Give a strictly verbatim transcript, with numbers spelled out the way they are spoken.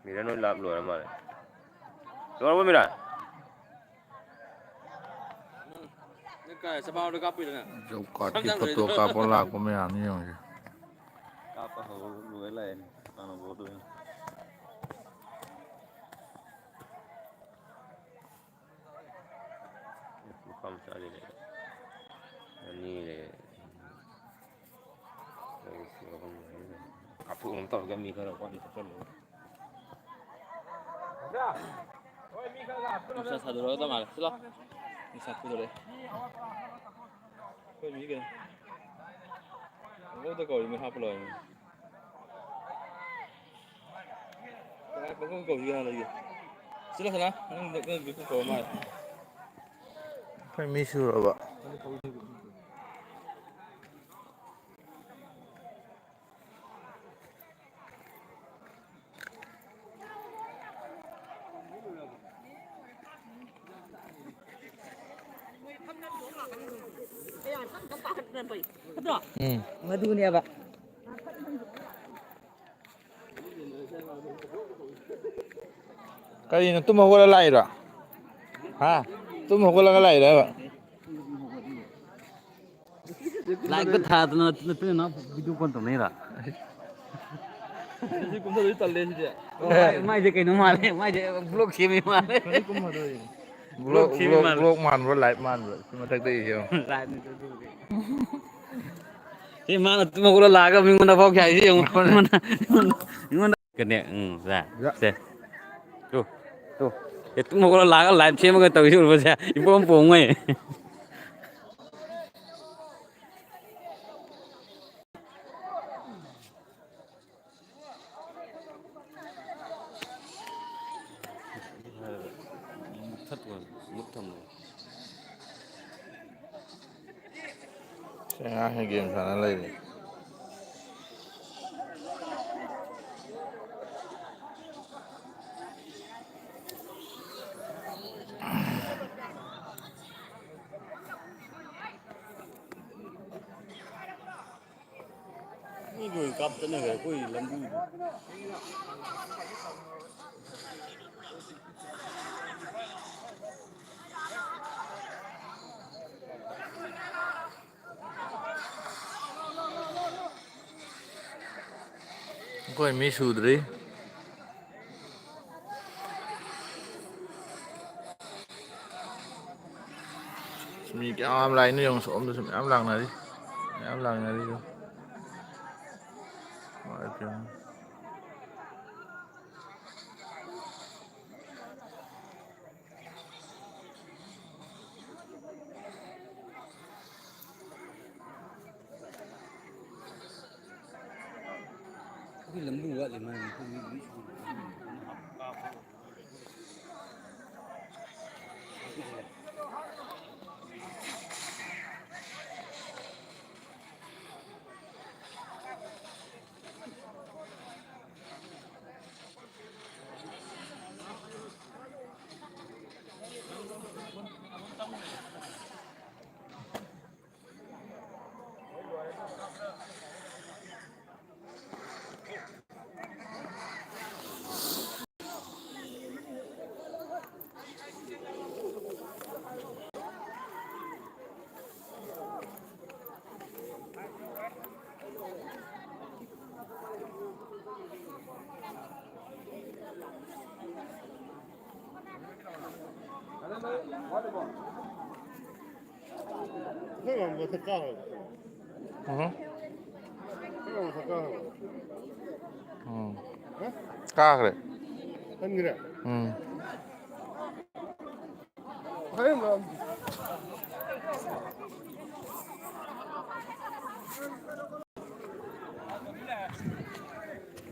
ꯃꯤꯔꯟ ꯍꯣꯏ ꯂꯥꯞ ꯂꯣꯏꯔ ꯃꯥꯜꯂꯦ꯫ ꯂꯣꯏꯔꯕꯣ ꯃꯤꯔꯟ? ꯅꯪ ꯀꯥꯏ ꯆꯄꯥꯛꯗ ꯀꯥꯞꯄꯤꯔꯣ ꯅꯪ? ꯖꯣꯕ ꯀꯥꯔꯗꯀꯤ ꯐꯣꯇꯣ ꯀꯥꯞꯄ ꯂꯥꯛꯄ ꯃꯌꯥꯝꯅꯤ ꯌꯦꯡꯉꯨꯁꯦ꯫ ꯀꯥꯞꯄ ꯍꯧꯔ ꯂꯣꯏ ꯂꯥꯛꯑꯦꯅꯦ꯫ ꯁꯥꯟꯅꯕ ꯑꯗꯨ ꯅꯨꯄꯥ ꯃꯆꯥꯗꯤ ꯂꯩꯔꯦ꯫ ꯑꯅꯤ ꯂꯩꯔꯦ꯫ ꯀꯥꯞꯊꯣꯛꯅꯕ ꯇꯧꯔꯒ ꯃꯤ ꯈꯔ ꯋꯥꯠꯂꯤ ꯆꯠꯁꯜꯂꯨ꯫ ꯅꯨꯡꯁꯥ ꯁꯥꯗꯣꯔꯛꯑꯗ ꯃꯥꯜꯂꯦ꯫ ꯆꯠꯂꯣ꯫ ꯅꯨꯡꯁꯥ ꯐꯨꯗꯣꯔꯛꯑꯦ꯫ ꯑꯩꯈꯣꯏ ꯃꯤ ꯀꯩꯅꯣ꯫ ꯄꯪꯀꯧꯗ ꯀꯧꯔꯤ, ꯃꯣꯏ ꯍꯥꯞꯄ ꯂꯣꯏꯔꯦ꯫ ꯀꯅꯥ ꯄꯪꯀꯧ ꯀꯧꯔꯤ ꯀꯅꯥ ꯂꯩꯒꯦ? ꯆꯠꯂꯣ ꯁꯅꯥ, ꯅꯪ, ꯅꯪ ꯃꯤ ꯀꯧꯔ ꯃꯥꯜꯂꯦ꯫ ꯑꯩꯈꯣꯏ ꯃꯤ ꯁꯨꯔꯕ? ꯎꯝ꯫ ꯃꯗꯨꯅꯦꯕ꯫ ꯀꯔꯤꯅꯣ, ꯇꯨꯝ ꯍꯧꯒꯠꯂ ꯂꯥꯛꯏꯔꯣ? ꯍꯥ? ꯇꯨꯝ ꯍꯧꯒꯠꯂꯒ ꯂꯥꯛꯏꯔꯕ? ꯂꯥꯏꯚꯀ ꯊꯥꯗꯅ ꯅꯆꯤꯟ ꯅꯅꯥꯎ ꯚꯤꯗꯤꯑꯣ ꯀꯣꯜ ꯇꯧꯅꯩꯔꯣ? ꯁꯤ ꯀꯨꯝꯊꯗꯣꯏ ꯇꯜꯂꯦ ꯁꯤꯗꯤ꯫ ꯃꯥꯏ-, ꯃꯥꯏꯁꯦ ꯀꯩꯅꯣ ꯃꯥꯜꯂꯦ, ꯃꯥꯏꯁꯦ ꯕ꯭ꯂꯣꯛ ꯁꯦꯝꯃꯤ ꯃꯥꯜꯂꯦ꯫ ꯕ꯭ꯂꯣꯛ, ꯕ꯭ꯂꯣꯛ ꯃꯥꯟꯕ꯭ꯔꯣ, ꯂꯥꯏꯚ ꯃꯥꯟꯕ꯭ꯔꯣ? ꯁꯤ ꯃꯊꯛꯇ ꯌꯦꯡꯉꯣ꯫ ꯂꯥꯏꯚꯅꯤ ꯑꯗꯨꯕꯨꯗꯤ꯫ ꯁꯤ ꯃꯥꯅ ꯇꯨꯝ ꯍꯧꯒꯠꯂ ꯂꯥꯛꯑꯒ ꯃꯤꯉꯣꯟꯗ ꯐꯥꯎ ꯈꯥꯏꯁꯤ ꯌꯦꯡꯉꯣ꯫ ꯃꯥꯅ, ꯃꯤꯉꯣꯟꯗ, ꯃꯤꯉꯣꯟꯗ ꯀꯅꯦꯛ, ꯎꯝ, ꯁꯦ, ꯌꯥ꯫ ꯁꯦ꯫ Two, two. ꯑꯦ, ꯇꯨꯝ ꯍꯧꯒꯠꯂ ꯂꯥꯛꯑꯒ ꯂꯥꯏꯚ ꯁꯦꯝꯃꯒ ꯇꯧꯔꯤꯁꯤ ꯎꯔꯕ ꯁꯦ? ꯏꯄꯣꯝ ꯄꯣꯝꯉꯩ꯫ ꯃꯨꯠꯊꯠꯂꯣ, ꯃꯨꯠ ꯊꯝꯃꯣ꯫ ꯁꯤ ꯑꯉꯥꯡꯁꯤꯡ ꯒꯦꯝ ꯁꯥꯟꯅ ꯂꯩꯔꯤ꯫ ꯃꯤ ꯂꯣꯏ ꯀꯥꯞꯇꯅꯈ꯭ꯔꯦ ꯑꯩꯈꯣꯏ ꯂꯝꯕꯤꯗꯣ꯫ ꯑꯩꯈꯣꯏ ꯃꯤ ꯁꯨꯗ꯭ꯔꯤ꯫ ꯃꯤ ꯀꯌꯥꯝ ꯂꯥꯛꯏꯅꯣ ꯌꯦꯡꯉꯣ, ꯁꯣꯝꯗꯁꯨ ꯃꯌꯥꯝ ꯂꯥꯛꯅꯔꯤ꯫ ꯃꯌꯥꯝ ꯂꯥꯛꯅꯔꯤ ꯌꯦꯡꯉꯣ꯫ ꯏꯃꯥꯏ ꯄꯦꯝꯃ꯫ ꯑꯩꯈꯣꯏ ꯂꯝꯕꯤ ꯋꯥꯠꯂꯤ ꯃꯥꯜꯂꯦ, ꯑꯩꯈꯣꯏ ꯃꯤ, ꯃꯤ ꯁꯨꯗ꯭ꯔꯤ꯫ ꯎꯝ꯫ ꯎꯝ꯫ ꯀꯥꯈ꯭ꯔꯦ꯫ ꯎꯝ꯫